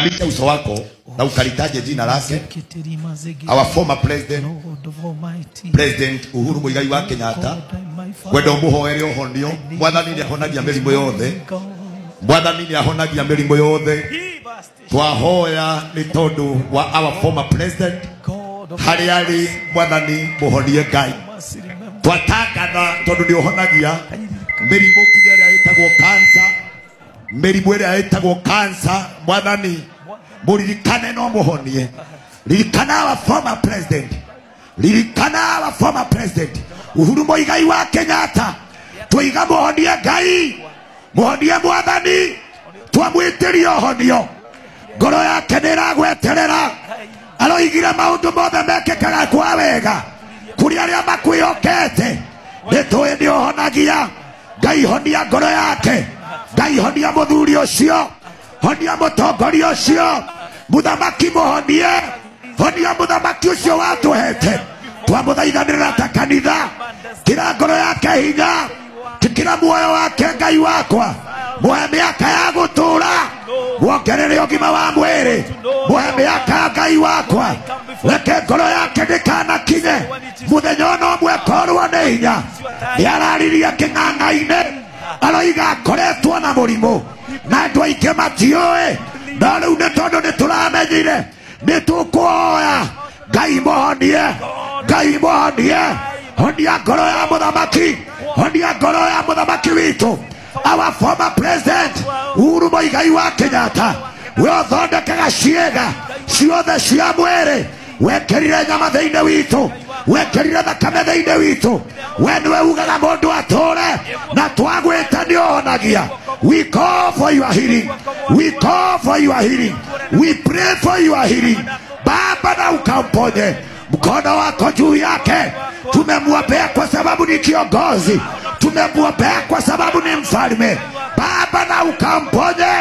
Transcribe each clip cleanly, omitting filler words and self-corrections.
Inamisha uso wako na ukalitaje jina lake. Our former president, President Uhuru Muigai wa Kenyatta, kwenda umuhoere uhonio. Mwathani nĩahonagia mĩrimũ yothe. Mwathani nĩahonagia mĩrimũ yothe. Twahoya nĩ tondũ wa our former president harĩa arĩ, Mwathani mũhonie Ngai. Twatangatha tondũ nĩũhonagia mĩrimũ nginya ĩrĩa ĩtagwo cancer, mĩrimũ ĩrĩa ĩtagwo cancer. Mwathani mũririkane no mũhonie. Ririkana our former president, ririkana our former president Uhuru Muigai wa Kenyatta. Twiga mũhonie Ngai, mũhonie Mwathani. Twamwĩtĩria ũhonio, ngoro yake nĩ ĩragweterera. Aroigire maũndũ mothe mekĩkaga kwa wega kũrĩ arĩa makwĩhokete. Nĩ tũĩ nĩ ũhonagia Ngai. Honia ngoro yake Ngai, honia mũthuri ũcio, honia mũtongoria ũcio, mũthamaki mũhonie, honia mũthamaki ũcio watũhete. Twamũthaithanĩrĩra ta kanitha, kĩra ngoro yake hinya, tikĩra muoyo wake. Ngai wakwa, muhe mĩaka ya gũtũũra, muongerere ũgima wa mwĩrĩ, muhe mĩaka. Ngai wakwa, reke ngoro yake ndĩkanakinye mũthenya ona ũmwe korwo nĩ hinya. Nĩ araririe kĩng'ang'a-inĩ, aroiga akoretwo na mũrimũ na andũ aingĩ matiũĩ, no rĩu nĩ tondũ nĩ tũramenyire nĩ tũkũhoya. Ngai mũhonie, Ngai mũhonie. Honia ngoro ya mũthamaki, honia ngoro ya mũthamaki witũ, our former president Uhuru Muigai wa Kenyatta. We ũthondekaga ciĩga ciothe cia mwĩrĩ, wekĩrire nyama thĩinĩ witũ, wekĩrire thakame thĩinĩ witũ. We nĩwe ugaga mũndũ atũre, na twagwĩta nĩ ũhonagia. We call for your healing, we call for your healing, we pray for your healing. Baba, na ukamponye, mkono wako juu yake. Tumemwombea kwa sababu ni kiongozi, tumemwombea kwa sababu ni mfalme. Baba, na ukamponye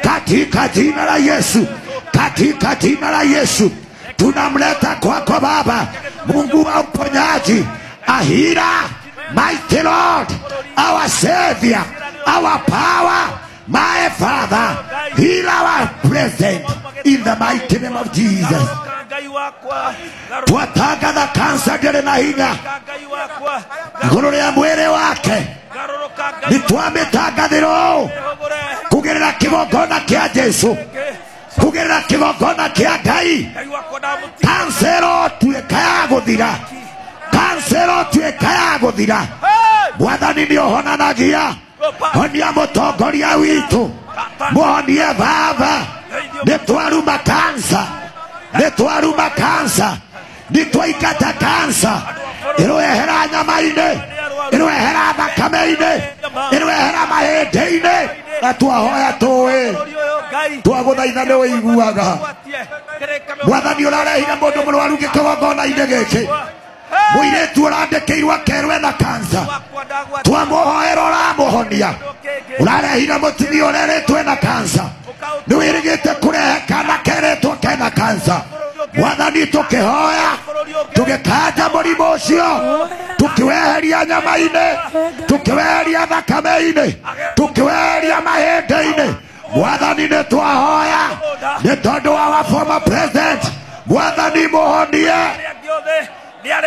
katika jina la Yesu, katika jina la Yesu. Tunamleta kwako Baba, Mungu wa uponyaji, a healer, mighty Lord, our Savior, our power, my Father, heal our president in the mighty name of Jesus. Twatangatha kansa ndĩrĩ na hinya igũrũ rĩa mwĩrĩ wake. Nĩ twamĩtangathĩra ũũ kũgerera kĩgongona kĩa Jesu, kũgerera kĩgongona kĩa Ngai. Kansa ĩrotuĩka ya gũthira, kansa ĩrotuĩka ya gũthira. Mwathani nĩ ũhonanagia, honia mũtongoria witũ, mũhonie Baba. Nĩ twaruma kansa, nĩ twaruma kansa, nĩ twaingata kansa. Ĩroehera nyama-inĩ, ĩroehera thakame-inĩ, ĩroehera mahĩndĩ-inĩ. Na twahoya tũĩ twagũthaitha nĩ ũiguaga. Mwathani, ũrarehire mũndũ mũrwaru gĩkĩgongona-inĩ gĩkĩ, mũirĩtu ũrandĩkĩirwo akerwo ena kansa, twamũhoera ũramũhonia. Ũrarehire mũtumia ũrerĩtwo ena kansa, nĩ wĩrĩgĩte kũrehe kana keretwo kena kansa. Mwathani, tũkĩhoya tũgĩkanja mũrimũ ũcio, tũkĩweheria nyama-inĩ, tũkĩweheria thakame-inĩ, tũkĩweheria mahĩndĩ-inĩ. Mwathani, nĩ twahoya nĩ tondũ wa our former president. Mwathani mũhonie,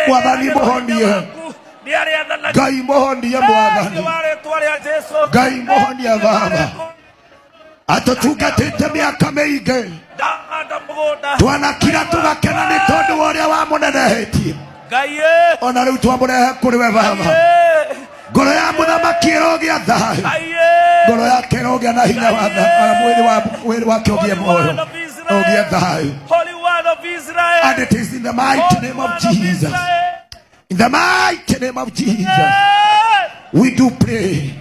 Mwathani mũhonie, Ngai mũhonie, Mwathani Ngai mũhonie. Baba, atũtungatĩte mĩaka mĩingĩ, twanakira tũgakena nĩ tondũ wa ũrĩa wamũnenehetie. Ona rĩu twamũrehe kũrĩ we Baba. Ngoro ya mũthamaki ĩrogĩa thayũ, ngoro yake ĩrogĩa na hinya wa mwĩrĩ wake ũgĩe muoyo, ũgĩe thayũ. And it is in the mighty name of Jesus, in the mighty name of Jesus, we do pray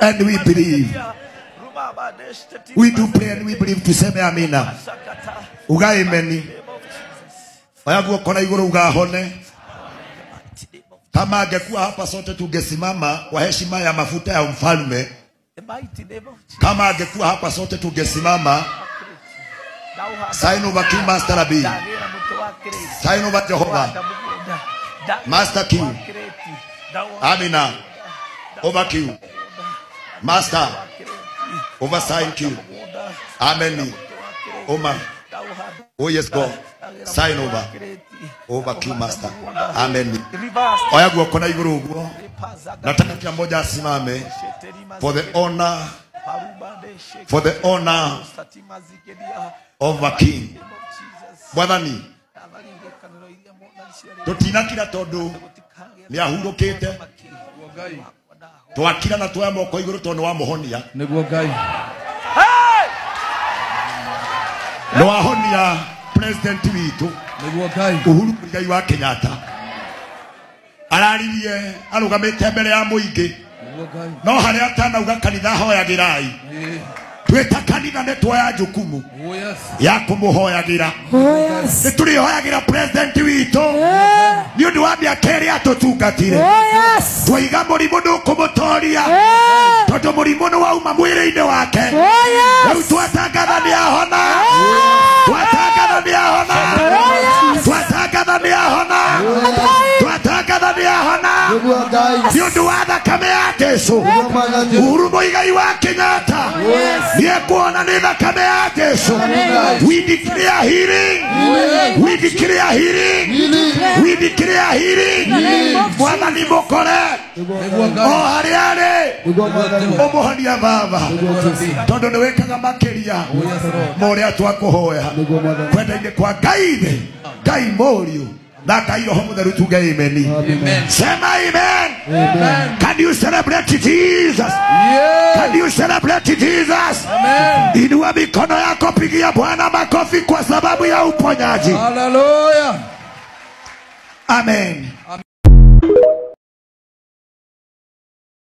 and we believe. We do pray and we believe. Tuseme amina. Uga amen. Oya guoko na igũrũ uga hone. Kama angekuwa hapa sote tungesimama kwa heshima ya mafuta ya mfalme. Kama angekuwa hapa sote tungesimama. Sign over King Master Abi. Sign over Jehovah. Master King. Amina. Over King. Master. Over sign King. Amen. Oma. Oh yes, God. Sign over. Over to master. Amen. Oya guoko na iguru uguo. Nataka kila mmoja asimame for the honor, for the honor of a king. Mwathani, tutinakira tondu ni ahurukite, twakira na twoya moko iguru tondu wa muhonia. Niguo Ngai. No ahonia president witu niguo Ngai Uhuru Muigai wa Kenyatta araririe arugamite mbere ya muingi, no haria atanauga kanitha hoyagirai, twita kanitha ni twoya jukumu ya kumuhoyagira. Ni turihoyagira president witu ni undu wa miaka iria atutungatire. Twaiga murimu ndukumutoria tondu murimu ni wauma mwiri-ini wake. Riu twatangatha ni ahona, twatangatha ni ahona, twatangatha ni ahona, twatangatha ni ahona ni undu wa thakame ya Jesu. Uhuru Muigai wa Kenyatta ni ekuona ni thakame ya Jesu. We declare healing, we declare healing, we declare healing. Mwathani mukore o haria ari, umuhonia Baba, tondu ni wikaga makiria ma uria twakuhoya. Kwenda-ini kwa Ngai Ithe, Ngai Mũriũ na Ngai Roho Mũtheru, tuge amen. Sema amen. Can you celebrate Jesus? Can you celebrate Jesus? Inua mikono yako, pigia Bwana makofi kwa sababu ya uponyaji. Hallelujah. Amen.